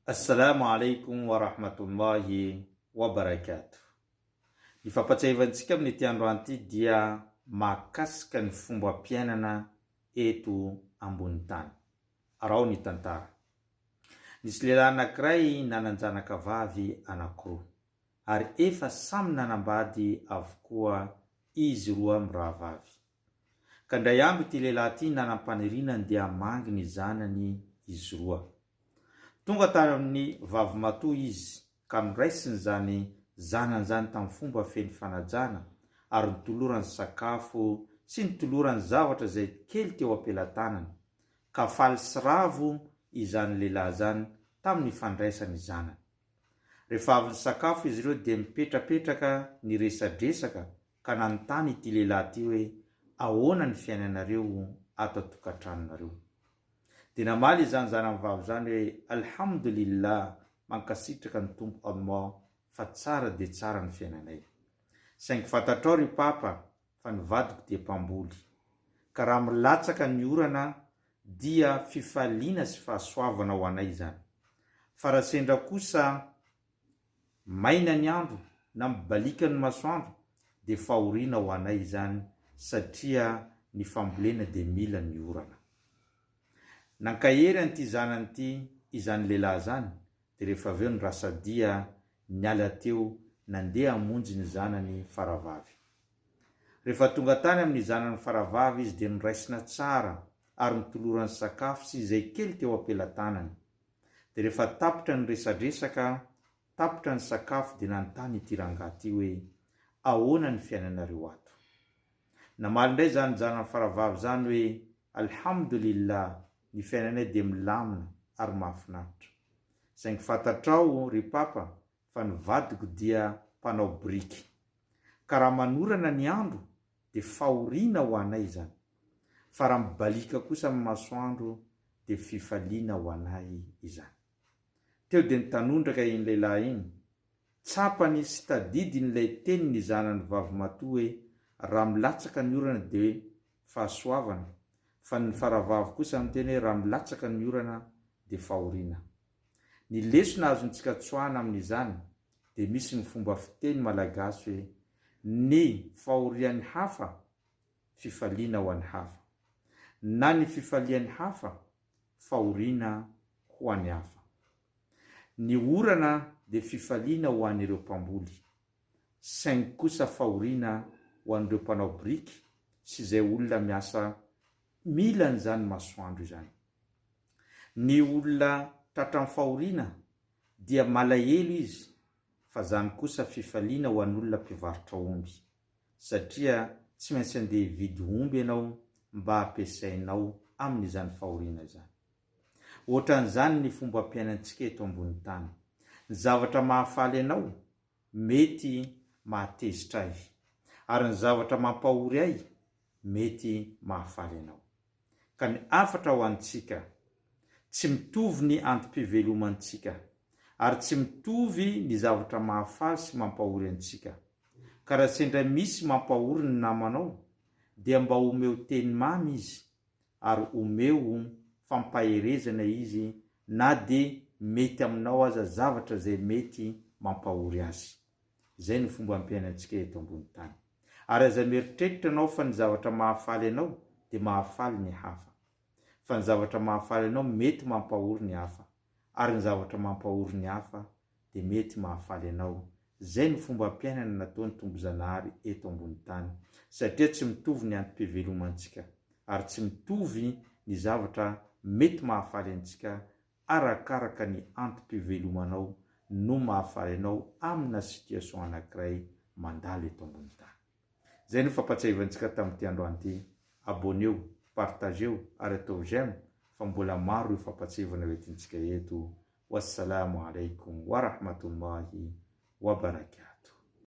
Assalamu alaikum wa rahmatullahi wa barakatuh. Ny fampatsiahivantsika amin'ity androany ity dia mahakasika ny fombam-piainana eto ambony tany. Araho ny tantara. Nisy lehilahy anankiray nanan-janaka vavy anankiroa, ary efa samy nanambady avokoa izy roa mirahavavy. Ka indray andro ity lehilahy ity nanam-paniriana ndeha hamangy ny zanany izy roa. Tonga tany amin'ny vavimatoa izy ka noraisiny izany zanany izany tamin'ny fomba feno fanajana ary notolorany sakafo sy notolorany zavatra izay kely teo am-pelatanany, ka faly sy ravo izany lehilahy izany tamin'ny fandraisany zanany. Rehefa avy nisakafo izy ireo dia mipetrapetraka niresadresaka ka nanontany ity lehilahy ity hoe ahoana ny fiainanareo ato an-tokantranonareo. Dia namaly izany zanany vavy izany hoe Alhamdulillah, mankasitraka ny Tompo Allah fa tsara dia tsara ny fiainanay. Saingy fantatrao ry Papa fa ny vadiko dia mpamboly. Ka raha milatsaka ny orana dia fifaliana sy fahasoavana ho anay izany. Fa raha sendra kosa Maina ny andro na mibaliaka ny masoandro dia fahoriana ho anay izany satria ny fambolena dia mila ny orana. Nankahery an'ity zanany ity izany lehilahy izany dia rehefa avy eo ny rasadia niala teo nandeha hamonjy ny zanany faravavy. Rehefa tonga tany amin'ny zanany faravavy izy dia noraisina tsara ary notolorany sakafo sy izay kely teo am-pelatanany. Dia rehefa tapitra ny resadresaka, tapitra ny sakafo dia nanontany ity rangahy ity hoe ahoana ny fiainanareo ato? Namaly indray izany zanany faravavy izany hoe Alhamdulillah ny fiainanay dia milamina ary mahafinaritra. Saingy fantatrao ry papa fa ny vadiko dia mpanao biriky. Ka raha manorana ny andro dia fahoriana ho anay izany. Fa raha mibaliaka kosa ny masoandro dia fifaliana ho anay izany. Teo dia nitanondraka iny lehilahy iny. Tsapany sy tadidiny ilay tenin'ny zanany vavimatoa hoe raha milatsaka ny orana dia fahasoavana, fa ny faravavy kosa miteny hoe raha milatsaka ny orana dia fahoriana. Ny lesona azontsika tsoahana amin'izany dia misy ny fomba fiteny malagasy hoe ny fahorian'ny hafa fifaliana ho an'ny hafa, na ny fifalian'ny hafa fahoriana ho an'ny hafa. Ny orana dia fifaliana ho an'ireo mpamboly, saingy kosa fahoriana ho an'ireo mpanao biriky sy izay olona miasa mila an'izany masoandro izany. Ny olona tratran'ny fahoriana dia malahelo izy fa zany kosa fifaliana ho an'olona mpivarotra omby satria tsy maintsy andeha hividy omby ianao mba hampiasainao amin'izany fahoriana izany. Ohatran'izany ny fombam-piainantsika eto ambony tany. Ny zavatra mahafaly anao mety mahatezitra ahy ary ny zavatra mampahory ahy mety mahafaly anao. Ka ny hafatra ho antsika, tsy mitovy ny antom-pivelomantsika, ary tsy mitovy ny zavatra mahafaly sy mampahory antsika. Ka raha sendra misy mampahory ny namanao, dia mba omeo teny mamy izy, ary omeo fampaherezana izy na dia mety aminao aza zavatra izay mety mampahory azy. Izay no fomba ampiainantsika eto ambony tany. Ary aza mieritreritra ianao fa ny zavatra mahafaly anao dia mahafaly ny hafa. Fa ny zavatra mahafaly anao mety mampahory ny hafa, ary ny zavatra mampahory ny hafa dia mety mahafaly anao. Izay no fombam-piainana nataon'ny Tompo Zanahary eto ambony tany. Satria tsy mitovy ny antom-pivelomantsika, ary tsy mitovy ny zavatra mety mahafaly antsika arakaraka ny antom-pivelomanao no mahafaly anao amina situation anakiray mandalo eto ambony tany. Zay no fampatsiahivantsika tamin'ity androany ity. Abonneo, partageo ary ataovy j'aime fa mbola maro ireo fampatsiahivana ho entintsika eto. Wassalamo alaikum warahmatullahi wabarakatuh.